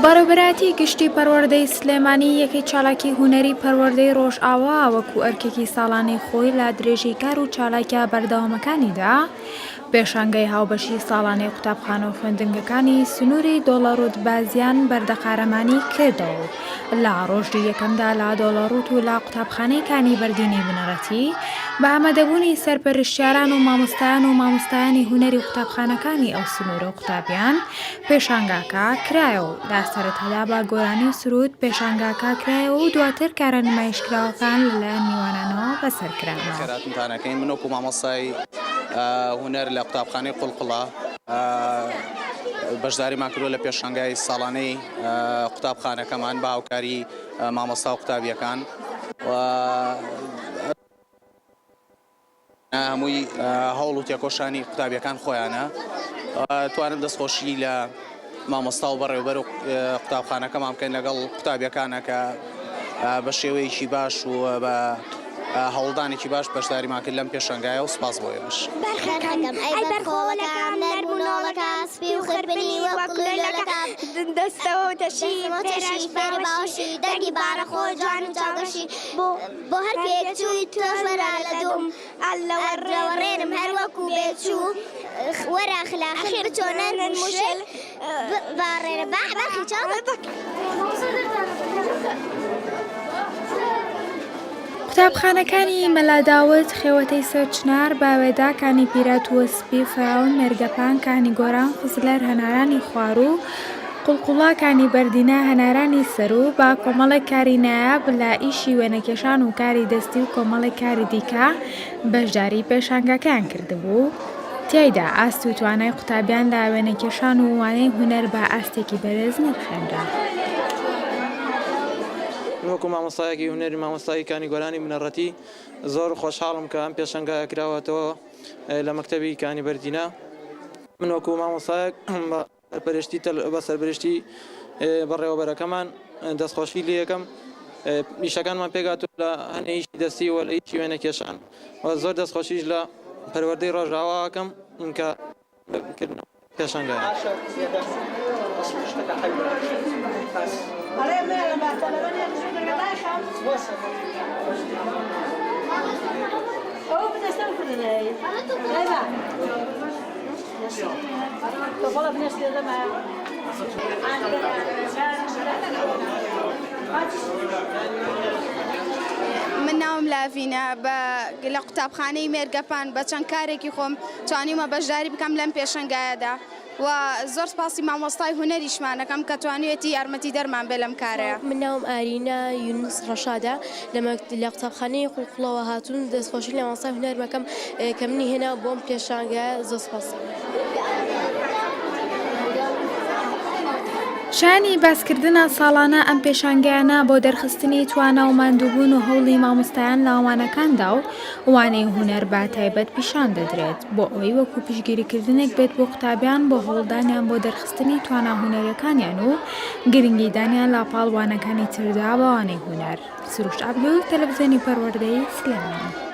بەڕێوەبەرایەتی گشتی پەروەردەی سلێمانی یەکەی چالاکی هونەری پەروەردەی ڕۆژئاوا وەکو ئەرکێکی ساڵانەی خۆی لە درێژەی کار و چالاکیە بەردەوامەکانیدا پێشانگای هاوبەشی ساڵانەی قوتابخانە و خوێندنگەکانی سنووری دۆڵەڕووت بازیان بەردەقارەمانی کردەوە و لە ڕۆژی یەکەمدا لە دۆڵەڕووت و لە قوتابخانەی کانی بەردینی بنەڕەتی بە ئامادەبوونی سەرپەرشتیاران و مامۆستایان و مامۆستایانی هونەری قوتابخانەکانی ئەو سنوورە و قوتابیان پێشانگاکە کرایەوە و لە سەرەتادا بە گۆرانی و سروود پێشانگاکە کرایەوە و دواتر کارە نمایشکراوەکان لەلایەن میوانانەوە بەسەر کرانەوە. خێراتنتان ئەکەین من وەکو مامۆستای هونەر لە قوتابخانەی قوڵقوڵە بەشداریمان کردووە لە پێشانگای ساڵانەی قوتابخانەکەمان بە هاوکاری مامۆستا و قوتابیەکان و هەمووی هەوڵ و تێکۆشانی قوتابیەکان خۆیانە توانم دەستخۆشی لە مامۆستا و بەڕێوبەر و قوتابخانەکەمان بکەین لەگەڵ قوتابیەکانە کە بە شێوەیەکی باش و بە هەوڵدانێکی باش بەشداریمان کرد لەم پێشەنگایە و سپاس بۆ ئێوەش. بەرخەکەم ئەی بەرخۆڵەکەم نەرم و نۆڵەکەم سپی و خرپنی وەک لولەکەم دەستەوە و تەشی فێری باوەشی دەنگی بارەخۆ جوان و چاوگەشی بۆ هەر کوێیەک چووی تۆش وەرە لە دووم ئەلەوەڕێنم هەر وەکوو بێچوو وەرە خلاخل بچۆ نەرم و شل باڕێنە بەرخی چاو بەکە. قوتابخانەکانی مەلا داود، خێوەتەی سەرچنار، باوێدا، کانی پیرە، تووە سپی، فراون، مێرگەپان، کانی گۆران، قزلەر، هەنارانی خواروو، قوڵقوڵا، کانی بەردینە، هەنارانی سەروو، بە کۆمەڵێک کاری نایاب لە ئیشی وێنەکێشان و کاری دەستی و کۆمەڵێک کاری دیکە بەشداری پێشانگاکەیان کردبوو، تیایدا ئاست و توانای قوتابیان لە وێنەکێشان و وانەی هونەر بە ئاستێکی بەرز نرخێنرا. من وەکو مامۆستایەکی هونەری مامۆستای کانی گۆرانی بنەڕەتی زۆر خۆشحاڵم کە ئەم پێشەنگایە کراوەتەوە لە مەکتەبی کانی بەردینە من وەکو مامۆستایەک بە سەرپەرشتی بە سەرپەرشتی بەڕێوەبەرەکەمان دەستخۆشی لێ یەکەم ئیشەکانمان پێگاتوە لە هەنێ ئیشی دەستی و لە ئیشی وێنەکێشان و زۆر دەستخۆشیش لە پەروەردەی ڕۆژئاواکەم کە پێشانگایە. من ناوم لاڤینە بە لە قوتابخانەی مێرگەپان بە چەند کارێکی خۆم توانیومە بەشداری بکەم لەم پێشەنگایەدا و زۆر سپاسی مامۆستای هونەریشمان ئەکەم کە توانیویەتی یارمەتیدەرمان بێ لەم کارەیا. من ناوم ئارینا یونس ڕەشادە لە لە قوتابخانەی قوڵقوڵەوە هاتووم دەستخۆشی لە مامۆستای هونەرم ئەکەم کە منی هێنا بۆ ئەم پێشانگایە زۆر سپاسی. شایانی باسکردنە ساڵانە ئەم پێشانگایانە بۆ دەرخستنی توانا و ماندووبوون و هەوڵی مامۆستایان لە وانەکاندا و وانەی هونەر بە تایبەت پیشان دەدرێت بۆ ئەوەی وەکو پشتگیریکردنێک بێت بۆ قوتابیان بۆ هەوڵدانیان بۆ دەرخستنی توانا هونەریەکانیان و گرنگیدانیان لە پاڵ وانەکانی تردا بە وانەی هونەر. سروشت عەبدول، تەلەفزیۆنی پەروەردەی سلێمانی.